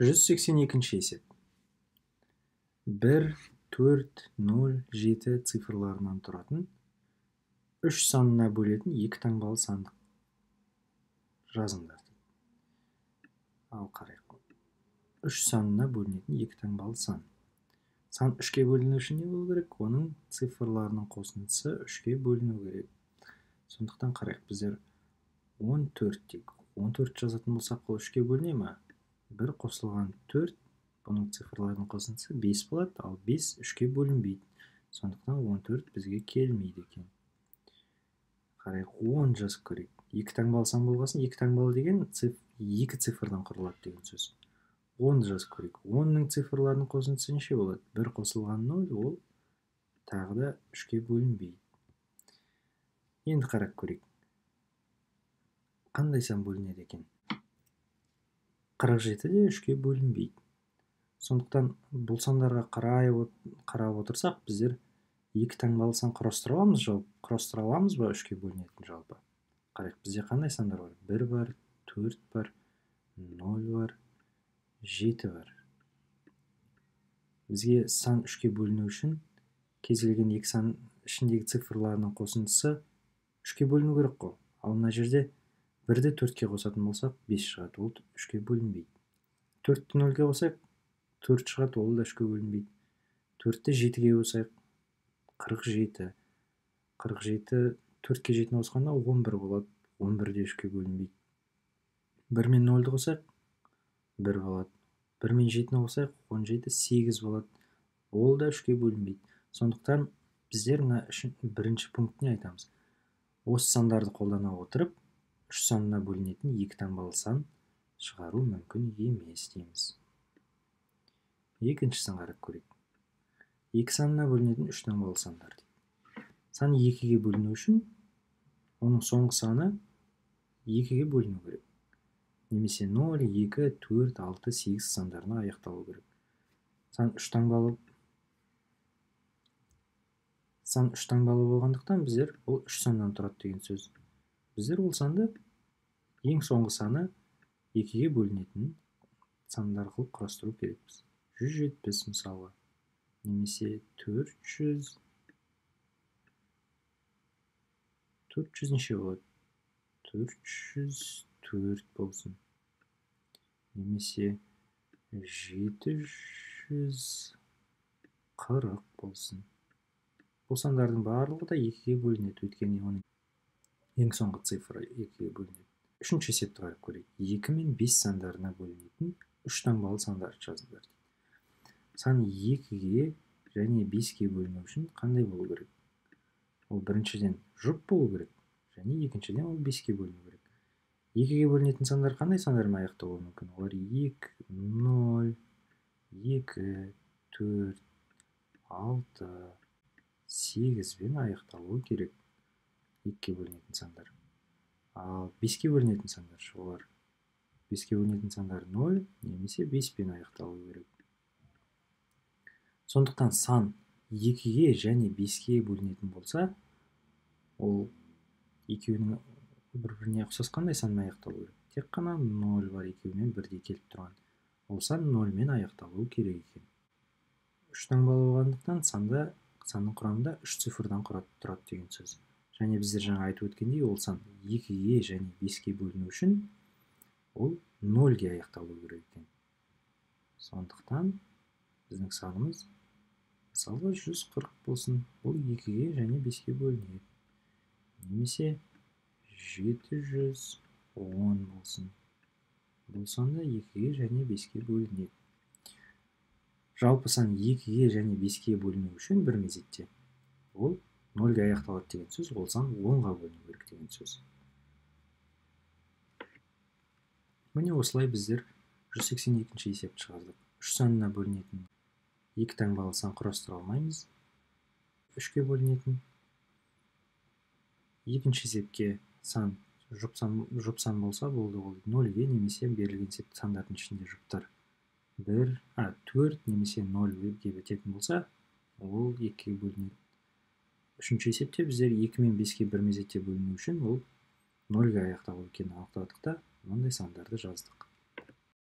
182 есеп. 1, 4, 0, 7 цифрларынан тұратын 3 санына бөлетін екі таңбалы сандық жазыңдар. Ал қарайық. 3 санына бөлінетін екі таңбалы сан. Сан 3-ке бөліну үшін не болу керек? Оның цифрларының қосындысы 3-ке бөліну керек. Сондықтан қарайық, біздер 14 дейік. 14 жазатын болсақ, ол 3-ке бөліне ме? 1 қосылған 4, бұның цифрларының қосындысы 5 болады, ал 5 3-ке бөлінбейді. Сондықтан 14 бізге келмейді екен. Қарайық, 10 жазып көрейік. Екі таңбалы сан болғасын, екі таңбалы деген екі цифрдан құралады деген сөз. 10 жазып көрейік. 10-ның цифрларының қосындысы неше болады? 1 қосылған 0, ол тағы да 3-ке бөлінбейді. Енді қарап көрейік. Қандай сан бөлінеді екен? 47 де 3-ке бөлінбейді. Сондықтан бұл сандарға қарап отырсақ, біздер екі таңбалы сан құрастыра аламыз, жалпы құрастыра аламыз ба 3-ке бөлінетін жалпы? Қарайық, бізде қандай сандар бар? 1 бар, 4 бар, 0 бар, 7 бар. Бізге сан 3-ке бөліну үшін кез келген екі сан ішіндегі цифрларының қосындысы 3-ке бөліну керек қой. Ал мына жерде 1-ді 4-ке қосатын болсақ, 5 шығады, ол 3-ке бөлінбейді. 4-ті 0-ге қосайық, 4 шығады, ол да 3-ке бөлінбейді. 4-ті 7-ге қосайық, 47. 47 4-ке 7-ні қосқанда 11 болады, 11 де 3-ке бөлінбейді. 1 мен 0-ді қосайық, 1 болады. 1 мен 7-ні қосайық, 17, 8 болады. Ол да 3-ке бөлінбейді. Сондықтан біздер мына бірінші пунктіне айтамыз. Осы сандарды қолдана отырып, 3 санына бөлінетін екі таңбалы сан шығару мүмкін емес дейміз. Екіншісін қарап көрейік. 2 санына бөлінетін 3 таңбалы сандар дейді. Сан 2-ге бөліну үшін оның соңғы саны 2-ге бөліну керек. Немесе 0, 2, 4, 6, 8 сандарына аяқталу керек. Сан 3 таңбалы Сан 3 таңбалы болғандықтан біздер ол 3 саннан тұрады деген сөз. Біздер ол санды ең соңғы саны 2-ге бөлінетін сандар қылып құрастыру керекпіз. 170 мысалға, немесе 400 неше болады? 404 болсын. Немесе 740 болсын. Бұл сандардың барлығы да 2-ге бөлінеді, өйткені оның ең соңғы цифры 2-ге бөлінеді. Үшінші есепті қарап көрейік. 2 мен 5 сандарына бөлінетін 3 таңбалы сандарды жазыңдар дейді. Сан 2-ге және 5-ге бөліну үшін қандай болу керек? Ол біріншіден жұп болу керек, және екіншіден ол 5-ге бөліну керек. 2-ге бөлінетін сандар қандай сандармен аяқталуы мүмкін? Олар 2, 0, 2, 4, 6, 8-бен аяқталуы керек. 2-ге бөлінетін сандар. Ал 5-ке бөлінетін сандар, олар 5-ке бөлінетін сандар 0 немесе 5-пен аяқталуы керек. Сондықтан сан 2-ге және 5-ке бөлінетін болса, ол екеуінің бір-біріне ұқсас қандай санмен аяқталуы керек? Тек қана 0 бар, екеуімен бірдей келіп тұрған. Ол сан 0-мен аяқталуы керек екен. 3 таңбалы болғандықтан санның құрамында 3 цифрдан тұрады деген сөз. Және біздер жаңа айтып өткендей, ол сан 2-ге және 5-ке бөліну үшін ол 0-ге аяқталуы керек екен. Сондықтан біздің санымыз мысалға 140 болсын, ол 2-ге және 5-ке бөлінеді. Немесе 710 болсын. Бұл сан да 2-ге және 5-ке бөлінеді. Жалпы сан 2-ге және 5-ке бөліну үшін бір мезетте ол 0-ге аяқталады деген сөз, ол сан 10-ға бөліну керек деген сөз. Міне осылай біздер 182 есепті шығардық. 3 санына бөлінетін екі таңбалы сан құрастыра алмаймыз. 3-ке бөлінетін. Екінші есепке сан жұп сан болса болды, ол 0-ге немесе берілген сандардың ішінде жұптар 1, 4 немесе 0-ге бітетін болса, ол 2-ге бөлінеді. Үшінші есепте біздер 2 мен 5-ке бір мезетте бөліну үшін ол 0-ге аяқталу екенін анықтадық та, мынандай сандарды жаздық.